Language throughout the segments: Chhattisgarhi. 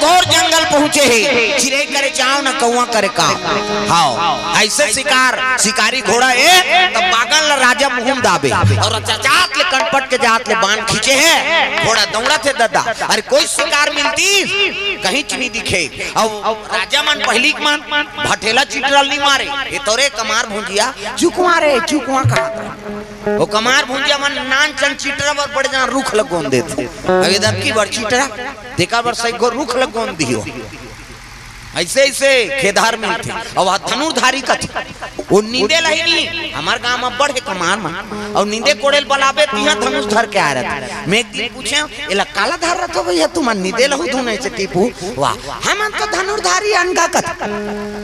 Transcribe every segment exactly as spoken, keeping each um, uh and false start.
घोर जंगल पहुंचे हे, चिरई करे चाव न कौआ करे काव। हाव, अइसे शिकार, शिकारी घोड़ा ए, तब बागन ल राजा मुहूं म दाबे। अउ जात ले कनपट के जात ले बान खींचे हे, घोड़ा दौड़त हे ददा। अरे कोई शिकार मिलतिस, कहींच नइ दिखे। अउ राजा मन पहिली के मन भठेला चिटरा ल नइ मारे, ए तोरे कमार भुंजिया, चुकवा रे, चुकवा कहत रहे। ओ कमार भुंजिया मन नान चन चिटरा बर बड़े जान रूख ल गोंद देथे। अब ए दतकी बर चिटरा, तेकर बर सही घोर रूख ल गोंद दियो। अइसे, अइसे खेदहर मिलथे। अउ हा धनुर्धारी कथे, ओ नींदे ल ही नइ, हमर गांव म बड़े कमार मन। अउ नींदे कोड़े ल बलाबे, तिहां धनुष धर के आय रथे। मैं एक दिन पूछेंव, एला काला धर रथो भइया, तुमन नींदे ल हू धुन अइसे टीपू? वाह, हमन तो धनुर्धारी अन गा कथे।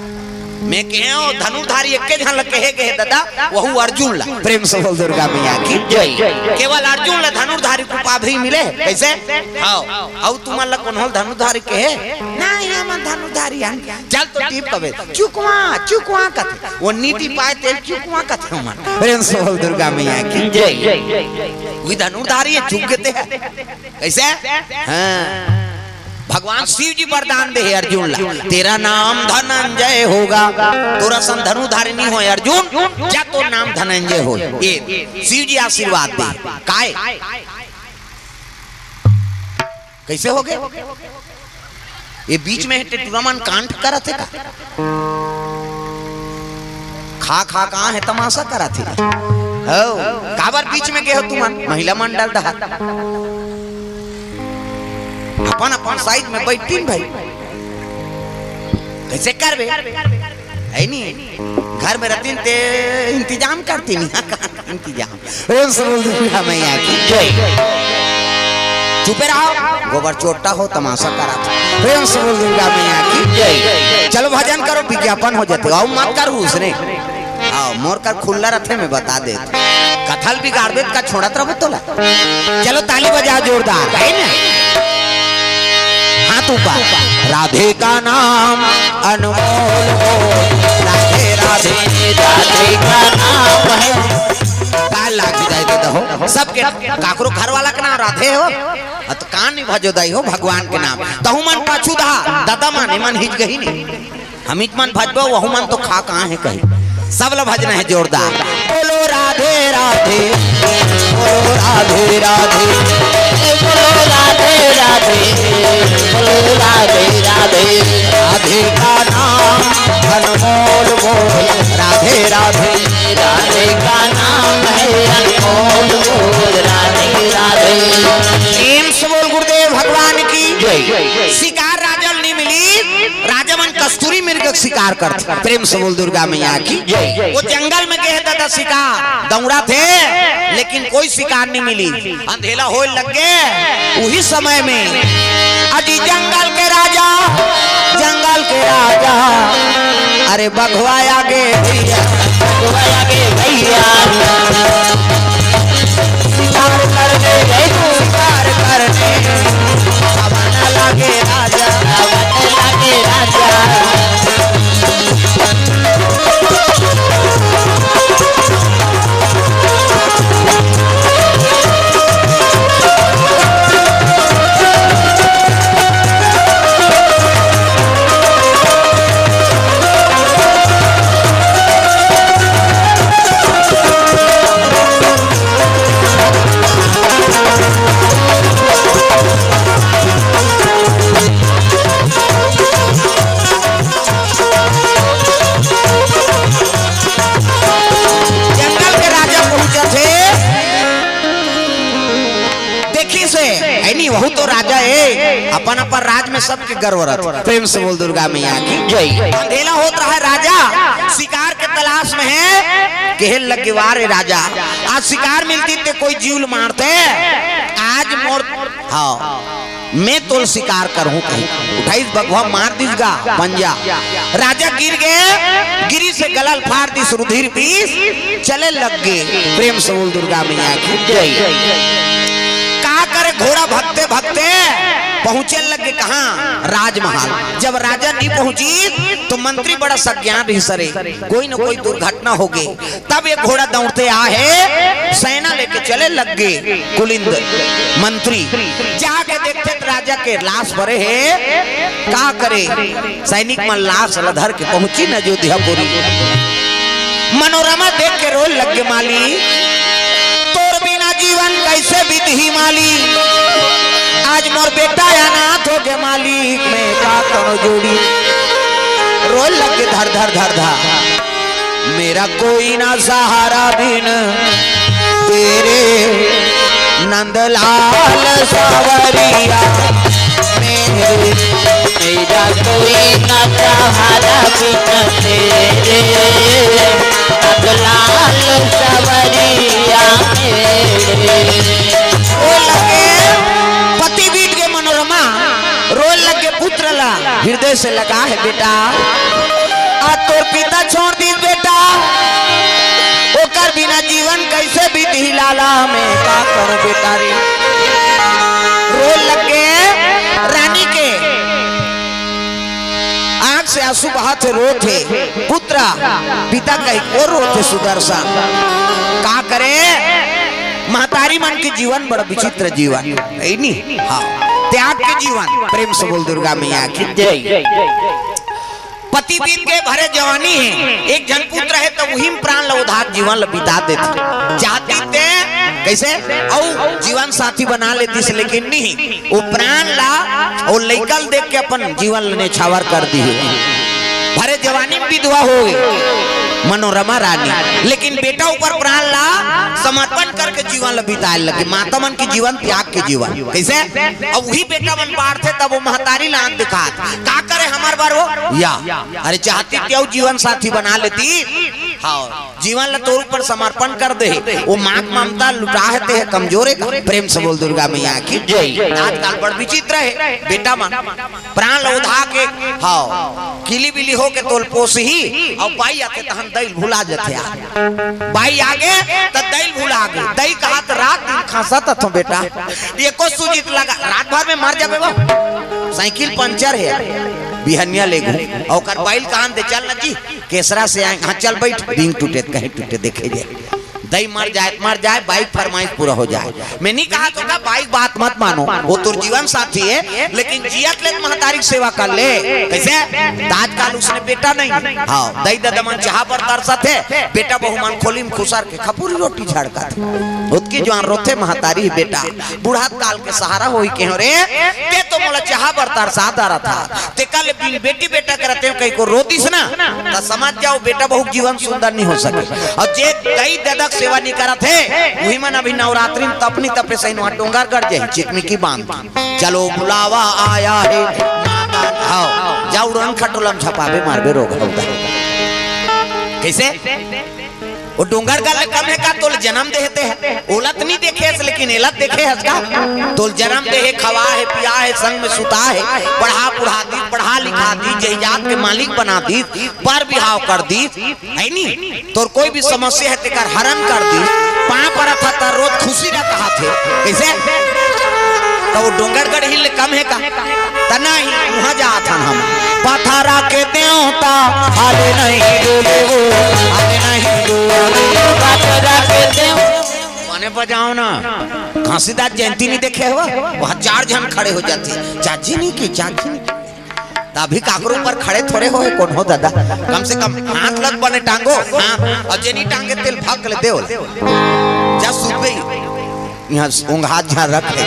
मैं कहेंव, धनुर्धारी एके झन ल कहे गे हे ददा, वहू अर्जुन ल। प्रेम से बोल दुर्गा मैया की जय। केवल अर्जुन ल धनुर्धारी के उपाधि मिले हे। कइसे? हाव। अउ तुमन ल कोनो ल धनुर्धारी कहे? नहीं, हमन धनुर्धारी हन। चल तो टीप कबे। चुकवा, चुकवा कथे। ओ नीति पाय तेल चुकवा कथे हमन। प्रेम से बोल दुर्गा मैया की जय। उही धनुर्धारी हे, चुक गे ते हे। कइसे? हां। भगवान शिव जी वरदान दे हे अर्जुन ला, "तेरा नाम धनंजय होगा।" तोर असन धनुर्धारी नइ होय अर्जुन, जा तोर नाम धनंजय होय। ए शिव जी आशीर्वाद दे। काय? कइसे होगे? ए बीच में टेटुरा मन कांड करत हे का? खा खा कहां हे तमाशा करत हे। हो, काबर बीच में गे हो तुमन? महिला मंडल डहर। अपन अपन साइज में बइठिन भई। कइसे करबे? हे नी? घर में रतिन ते इंतजाम करतिन। इंतजाम। प्रेम से बोल दुर्गा मैया की जय। चुपे रहो, गोबर चोट्टा हो, तमाशा करत। प्रेम से बोल दुर्गा मैया की जय। चलो भजन करो, विज्ञापन हो जाथे। अउ मत करू उसने। हां, मोर कर खुल्ला रथे, मैं बता दे। कथा ल बिगाड़बे त का छोड़त रहबो तोला? चलो ताली बजाओ जोरदार, हे ना? हाथ ऊपर। राधे का नाम अनमोल हो, राधे राधे। राधे का नाम है। का लाग जाय दे हो? सबके काकरो घर वाला के नाम राधे हो, अत कान नइ भजो दाई हो भगवान के नाम। तहू मन पाछू दहा, ददा मन, एमन हिच गही नहीं। हमिच मन भजबो, वहू मन तो खा कहां हे कही। सब ल भजना हे जोरदार। बोलो राधे राधे, बोलो राधे राधे, बोलो राधे राधे, बोलो राधे राधे। राधे का नाम अनमोल बोल, राधे राधे। राधे का नाम है अनमोल बोल, राधे राधे। प्रेम से बोल गुरुदेव भगवान की जय। शिकार राजा ल नइ मिली, राजा मन कस्तूरी मृग के शिकार करथे। प्रेम से बोल दुर्गा मैया की जय। ओ जंगल में गे हे ददा शिकार, दौड़त हे, लेकिन कोई शिकार नइ मिली। अंधेला होय लग गे, उही समय में अजी जंगल के राजा, जंगल के राजा, अरे बघवा आ गे भइया, बघवा आ गे भइया। शिकार करने गए तू, शिकार करने। अब आना लागे राजा, अब आना लागे राजा। जंगल के राजा पहुंचत हे। देखिस हे, हे नी, वहू तो राजा हे, अपन अपन राज में सबके गर्व रथे। प्रेम से बोल दुर्गा मैया की जय। अंधेला होत रहा, राजा शिकार के तलाश में हे, कहे लगे, "वाह रे राजा, आज शिकार मिलतिस ते कोई जीव ल मारते, आज मोर, हां, मैं तोल शिकार करहूं," कही। उठाइस बघवा, मार दिस गा पंजा। राजा गिर गे, गिरिस हे, गला ल फार दिस, रुधिर पीस, चले लग गे। प्रेम से बोल दुर्गा मैया की जय। का करे, घोड़ा भगते भगते पहुंचे लग गे कहां? राजमहल। जब राजा नइ पहुंचिस तो मंत्री बड़ा सज्ञान रहिस, अरे कोई न कोई दुर्घटना होगे। तब ए घोड़ा दौड़ते आय हे, सेना लेके चले लग गे कुलिंद मंत्री। जाके देखथे त राजा के लाश परे हे, का करे, सैनिक मन लाश ल धर के पहुंचिन अयोध्यापुरी। मनोरमा देख के रोए लगे माली, तोर बिना जीवन कैसे बीतही माली, आज मोर बेटा अनाथ हो गे माली, मैं का करो जोड़ी। रोए लगे धर धर धर धर। मेरा कोई ना सहारा बिन तेरे नंदलाल सावरिया मेरे। मेरा कोई ना सहारा बिन तेरे नंदलाल सावरिया मेरे। ओ लगे पति बीत के मनोरमा रोए लगे पुत्र ला हृदय से लगा है बेटा। आज तोर पिता छोड़ दीस बेटा, ओकर बिना जीवन कैसे बीतही लाला, मैं का करूं बेटा रे। रोए लगे रानी के आंख से आंसू बहाथे, रोथे पुत्र, पिता कहि के रोथे सुदर्शन। का करे, महतारी मन के जीवन बड़ा विचित्र जीवन है नी। हाँ, त्याग के जीवन। प्रेम से बोल दुर्गा मैया की जय। पति बीत के भरे जवानी हे, एक झन पुत्र हे, त उही म प्राण ल उधार जीवन ल बिता देथे। चाहती ते कैसे अउ जीवन साथी बना लेतिस, लेकिन नहीं, वो प्राण ला, वो लइका ल देख के अपन जीवन ल नेछावर कर दिहे। भरे जवानी म विधवा होए मनोरमा रानी, लेकिन बेटा ऊपर प्राण ला समर्पण करके जीवन ल बिताए लगे। माता मन के जीवन त्याग के जीवन। कैसे? अब उही बेटा मन बाढ़थे, तब वो महतारी ला आंख दिखात, का करे हमर बर वो या। अरे चाहती ते अउ जीवन साथी बना लेती। हाँ, जीवन ला तोर ऊपर समर्पण कर दे, वो माँ के ममता लुटा हे, ते हे कमजोर हे। प्रेम से बोल दुर्गा मैया की जय। आजकल बड़ विचित्र हे बेटा मन, प्राण ल उधा के, हाँ, किली बिली हो के तोल पोसही, अउ बाई आथे तहन दई ल भुला जथे। आ बाई आगे त दई ल भुला गे, दई कहा त रात दिन खांसत हथों बेटा, एको सूजी त लगा, रात भर में मर जाबे वो। साइकिल पंचर हे, बिहनिया ले घूम, अउ ओकर बाई ल कहा दे, चल न जी, केसरा से आए, हाँ चल बैठ, बिंग टूटे त कहीं टूटे देखे जाए। दई मर जाए त मर जाए, बाई के फरमाइश पूरा हो जाए। मैं नहीं कहा तो का बाई के बात मत मानो, वो तोर जीवन साथी हे, लेकिन जियत ले त महतारी के सेवा कर ले। कैसे? त आजकल उसने बेटा नहीं। हाँ, दई ददा मन चाहा बर तरसत हे, बेटा बहू मन खोली म खुसर के खपुरी रोटी झड़कत हे। ओतकी जुवार रोथे महतारी, बेटा बुढ़त काल के सहारा होही केहेंव रे, ते तो मोला चाहा बर तरसा डारत हस। तेकर ले बिन बेटी बेटा के रतेंव कहिके रो दिस ना, त समझ जाओ बेटा बहू के जीवन सुंदर नहीं हो सके। अउ जे दई ददा के सेवा नहीं करत हे, उही मन अभी नवरात्रि म तपनी तपे सही नोहा डोंगरगढ़ जाही, चिकमिकी बांध। चलो बुलावा आया है। हाँ, जा उड़न खटोला म झपाबे मारबे रोग हौदा। कैसे? वो डोंगरगढ़ ले कम हे का? तोल जन्म देहे ते हे। ओला त नहीं देखे हस, लेकिन एला त देखे हस का? तोल जन्म देहे, खवाहे, पियाहे, संग में सुताहे, पढ़ा पुढ़ा दिस, पढ़ा लिखा दिस, जइजात के मालिक बना दिस, बर बिहाव कर दिस, है नी? तोर कोई भी समस्या हे तेकर हरण कर दिस, पाँव परत हस त रोज खुशी रह कहाथे। कैसे? त वो डोंगरगढ़ हिल ले कम हे का? त नहीं, उहाँ जात हन हम। पथरा के देवता हाले नहीं डोले वो, हाले नहीं डोले। पथरा के देवता। माने बजाओ ना, घासीदास जयंती नहीं देखे हो? वहाँ चार झन खड़े हो जाथे, चाची नहीं की, चाची नहीं की। त अभी काकरो ऊपर खड़े थोड़े होए कोनो ददा, कम से कम हाथ ल त बने टांगो। हाँ, अउ जे नहीं टांगे तेल भक ले देवल। जा सुबह इहाँ ओंघात झन रखे।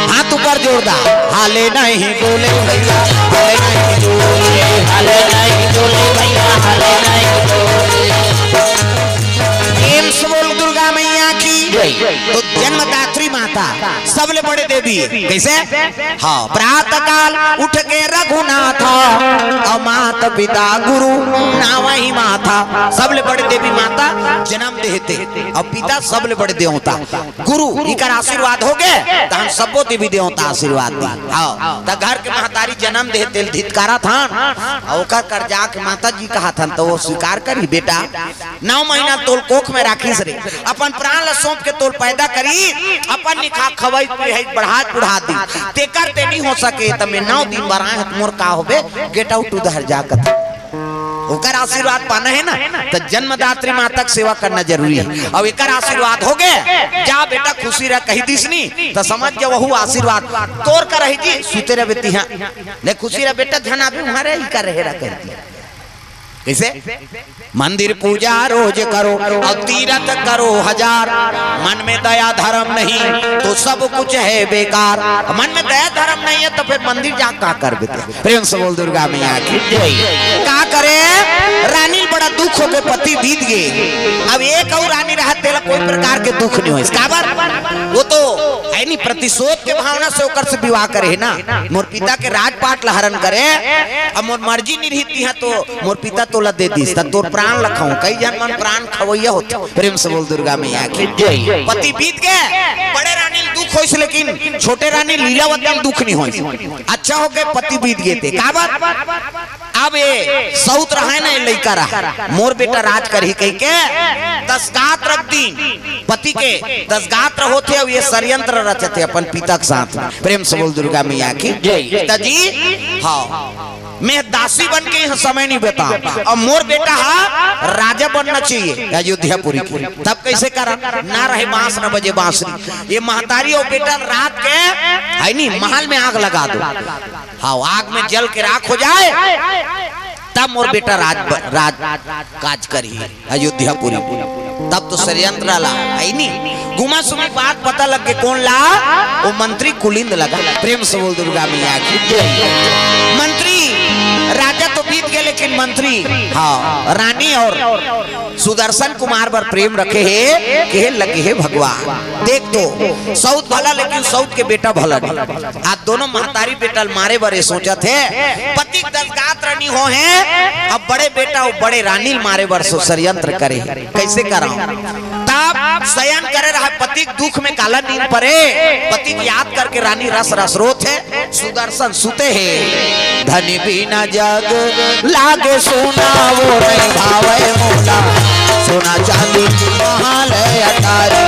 हाथ ऊपर जोरदार। हाले नहीं डोले भैया, हाले नहीं डोले, हाले नहीं डोले भैया, हाले नहीं डोले। प्रेम से बोल दुर्गा मैया की। जय। तो जन्मदात्री माता, सबले बड़े देवी। कैसे? हाँ, प्रातः काल उठ के रघुनाथा, अउ माता पिता गुरु नावहि माथा। सबले बड़े देवी माता जन्म देहे ते, अउ पिता सबले बड़े देवता। गुरु इकर आशीर्वाद होगे, त हम सबो देवी देवता आशीर्वाद दी। हाँ, त घर के महतारी जन्म देहे तेल धितकारत हन, अउ ओकर कर जाके माता जी कहत हन, त वो स्वीकार करी, बेटा, नौ महीना तोल कोख में राखिस रे, अपन प्राण ल सौंप के तोल पैदा करी, अपन निखा खवई पिहई बढ़ात बुढ़ा दी, तेकर ते नहीं हो सके, त मैं नौ दिन बर आए हंव, त मोर का होबे, get out उधर जा कथे। ओकर आशीर्वाद पाना हे ना, त जन्मदात्री माता के सेवा करना जरूरी हे। अउ एकर आशीर्वाद हो गे, जा बेटा खुशी रह कहि दिस नी, त समझ जा वहू आशीर्वाद तोर कर रही जी, सुते रह बेटी, हाँ। ले खुशी रह बेटा, झन आबे उहाँ रह, इही कर रहे रह कहि दिस। कइसे? मंदिर पूजा रोज करो अउ तीरथ करो हजार, मन में दया धर्म नहीं तो सब कुछ है बेकार। मन में दया धर्म नहीं हे त फेर मंदिर जा का करबे ते? प्रेम से बोल दुर्गा मैया की जय। का करे, रानी ल बड़ा दुख होके पति बीत गे। अब एक अउ रानी रहत तेला कोई प्रकार के दुख नहीं होइस। काबर? वो तो हे नी, प्रतिशोध के भावना से ओकर से विवाह करे हे ना। मोर पिता के राजपाट ल हरण करे, अब मोर मर्जी नहीं रही तिहाँ तो मोर पिता तोला दे दिस, त तोर प्राण ल खाऊं। कई झन मन प्राण खवैया होथे। प्रेम से बोल दुर्गा मैया की जय। पति बीत गे, बड़े रानी ल दुख होइस, लेकिन छोटे रानी लीलावती ल दुख नहीं होइस। अच्छा होके पति बीत गे ते। काबर? अब ये सउत रहे ना, ये लइका रहा, मोर बेटा राज करही कहिके दस गात्र दिन पति के दस गात्र होथे, अउ ये षड्यंत्र रचथे अपन पिता के साथ। प्रेम से बोल दुर्गा मैया की जय। पिताजी, हाँ, मैं दासी बन के यहाँ समय नहीं बिता, अब मोर बेटा हा राजा बनना चाहिए अयोध्यापुरी के। तब कइसे करा? ना रहे बांस, ना बजे बांसुरी। ये महतारी अउ बेटा रात के, हे नी, महल में आग लगा दो। हाँ, आग में जल के राख हो जाए, तब मोर बेटा राज, राज काज करही अयोध्यापुरी। तब तो षड्यंत्र ला, हे नी, गुमा सुमी बात पता लग गे कोन ला, वो मंत्री कुलिंद लगा। प्रेम से बोल दुर्गा मैया की जय। मंत्री, राजा तो बीत गे, लेकिन मंत्री, हाँ, रानी अउ सुदर्शन कुमार बर प्रेम रखे हे, कहे लगे हे भगवान। देख तो, सउत भला, लेकिन सउत के बेटा भला नहीं। आज दोनों महतारी बेटा ल मारे बर ये सोचत हे, पति के दस गात्र नहीं हो हे, अब बड़े बेटा अउ बड़े रानी ल मारे बर सो षड्यंत्र करे हे। कइसे कराऊं? तब शयन करे रहा, पति के दुख में काला नींद परे, पति के याद करके रानी रस रस रोथे। सुदर्शन सुते हे। धनी बिना जग लागे सोना, वो नहीं भावे मोला, सोना चांदी महल अटारी।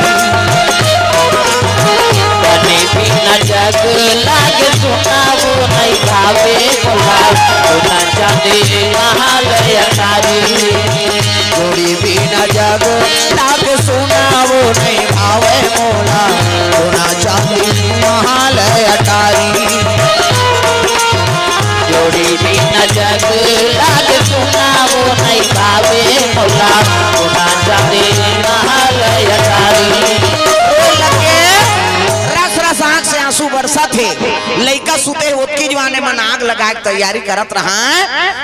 धनी बिना जग लागे सोना, वो नहीं भावे मोला, सोना चांदी महल अटारी। जोड़ी बिना जग लागे सोना, वो नहीं भावे मोला, सोना चांदी महल अटारी। जोड़ी बिना जग लागे सोना, वो नहीं भावे मोला, सोना चांदी महल अटारी। रो लगे, रस रस आंख से आंसू बरसत हे। लइका सुते हे, ओतकी जुवार मन आग लगाए के तैयारी करत रहा।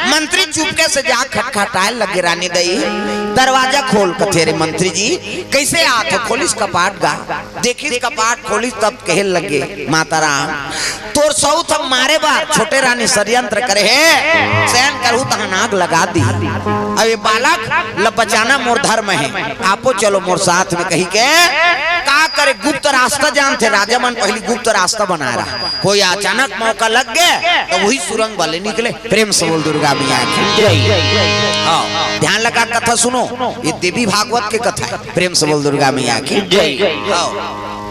मंत्री चुपके से जा खटखटाए लगे, रानी दई, दरवाजा खोल, कथे रे मंत्री जी, कइसे आत हो? खोलिस कपाट गा, देखिस कपाट खोलिस, तब कहे लगे, माता राम, तोर सउत हम मारे बर छोटे रानी षड्यंत्र करे हे, शयन करहूं तहन आग लगा दी। अब ये बालक ल बचाना मोर धर्म हे, आपो चलो मोर साथ में कहिके। का करे, गुप्त रास्ता जानथे, राजा मन पहिली गुप्त रास्ता बनाए रहा। कोई अचानक मौका लग गे त वही सुरंग वाले निकले। प्रेम से बोल दुर्गा मैया की जय। हाँ, ध्यान लगा कथा सुनो, ये देवी भागवत के कथा हे। प्रेम से बोल दुर्गा मैया की जय। हाँ,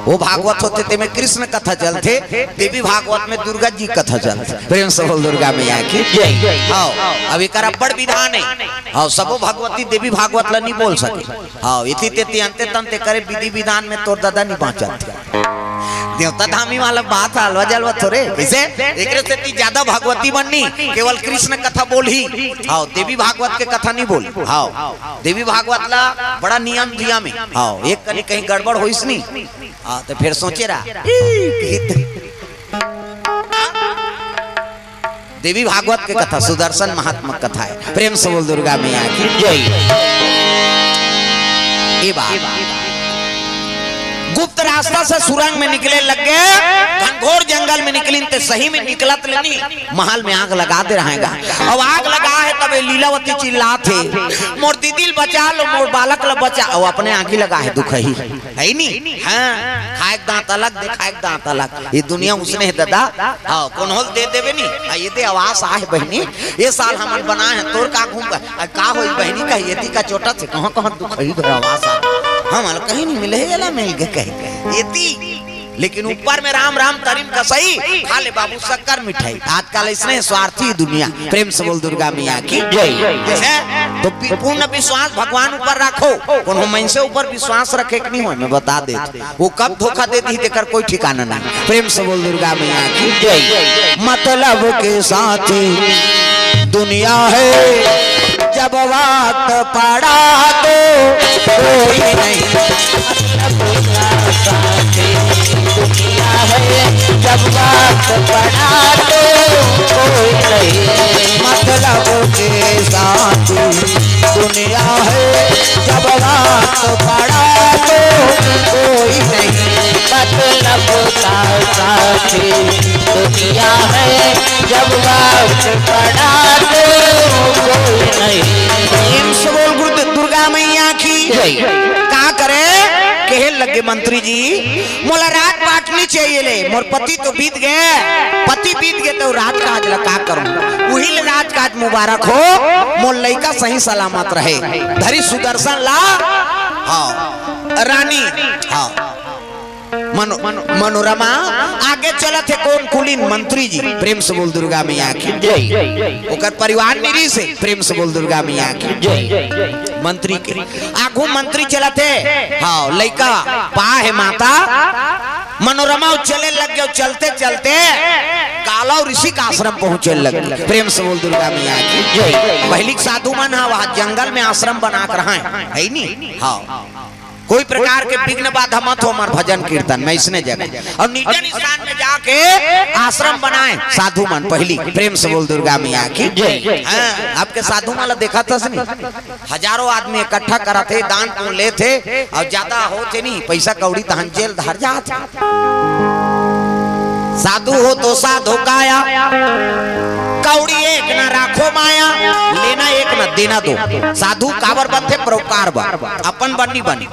वो भागवत होथे तेमे कृष्ण कथा चलथे, देवी भागवत में दुर्गा जी कथा चलथे। प्रेम से बोल दुर्गा मैया की जय। हाँ, अब एकर अब्बड़ विधान हे। हाँ, सबो भगवती देवी भागवत ला नहीं बोल सके। हाँ, इति तेति अंते तंते करे विधि विधान में तोर ददा नहीं बांचत। देवता धामी वाला बात हे, अलवा जलवा थोरे। कइसे? एकरे सेती ज्यादा भागवती मन नी, केवल कृष्ण कथा बोलही। हाँ, देवी भागवत के कथा नहीं बोल। हाँ, देवी भागवत ला बड़ा नियम दिया में। हाँ, एक कनी कहीं गड़बड़ होइस नी, हाँ, त फेर सोचे रहा। देवी भागवत के कथा, सुदर्शन महात्मा कथा हे। प्रेम से बोल दुर्गा मैया की जय। ये बात, गुप्त रास्ता से सुरंग में निकले लग गे, घनघोर जंगल में निकलिन ते सही में निकलत ले नी, महल में आग लगा दे रहेगा। अब आग लगा हे तब ये लीलावती चिल्लात हे, मोर दीदी ल बचा लो, मोर बालक ल बचा। अब अपने आगी लगा हे, दुख ही हे नी। हाँ, खाए के दांत अलग, देखाए के दांत अलग। ये दुनिया उसने हे दादा। हाँ, कोनो ल दे देबे नी। हाँ, ये दे आवास आहे बहिनी, ये साल हमन बनाए हे, तोर का घूम का, आ, का होई बहिनी, कही एती का चोटा से कहाँ कहाँ दुख ही घर आवास आ। हमन कहीं नहीं मिले हे, एला मिल गे कही। एती लेकिन ऊपर में राम राम तरी म कसई, खा ले बाबू शक्कर मिठाई। आजकल इसने स्वार्थी दुनिया। प्रेम से बोल दुर्गा मैया की जय। जैसे तो वि-, पूर्ण विश्वास भगवान ऊपर रखो। कोनो मनसे ऊपर विश्वास रखे के नहीं हो, मैं बता दे। वो कब धोखा दे दी, तेकर कोई ठिकाना नहीं। प्रेम से बोल दुर्गा मैया की जय। मतलब के साथी दुनिया है, जब वक्त पड़ा तो कोई नहीं। मतलब का साथी दुनिया है, जब वक्त पड़ा तो कोई नहीं। मतलब के साथी दुनिया है, जब वक्त पड़ा तो कोई नहीं। मतलब का साथी दुनिया है, जब वक्त पड़ा तो कोई नहीं। प्रेम से बोल गुरु दुर्गा मैया की जय। का करे, कहे लगे मंत्री जी, मोला राजपाट नहीं चाहिए ले, मोर पति तो बीत गए, पति बीत गए तो राजकाज ला का करूं? उही ले राजकाज मुबारक हो, मोर लइका सही सलामत रहे। धरी सुदर्शन ला, हाँ, रानी, हाँ, मनो-, मनोरमा आगे चलत हे कोन? कुलीन मंत्री जी। प्रेम से बोल दुर्गा मैया की जय। ओकर परिवार निरी से। प्रेम से बोल दुर्गा मैया की जय। मंत्री के आगू मंत्री चलत हे, हाँ, लइका पा हे माता। मनोरमा चले लग गए, चलते चलते काला अउ ऋषि का आश्रम पहुंचे लग गए। प्रेम से बोल दुर्गा मैया की जय। पहली साधु मन हा वहाँ जंगल में आश्रम बना कर रहे हैं, है नी? हाँ, कोई प्रकार के विघ्न बाधा मत हो हमार भजन कीर्तन में, इसने जगह और निर्जन स्थान में जाके आश्रम बनाए साधु मन। पहली प्रेम से बोल दुर्गा मैया की जय। हाँ, आपके साधु मन ला देखा था नहीं? हजारों आदमी इकट्ठा करत हे, दान पुण्य लेत हे, अउ ज्यादा होत हे नहीं, पैसा कौड़ी तहन जेल धर जात हे। साधु हो तो साधु काया, कौड़ी एक ना राखो माया, लेना एक ना देना दो। साधु काबर बनथे? परोपकार बर, अपन बर नहीं बने।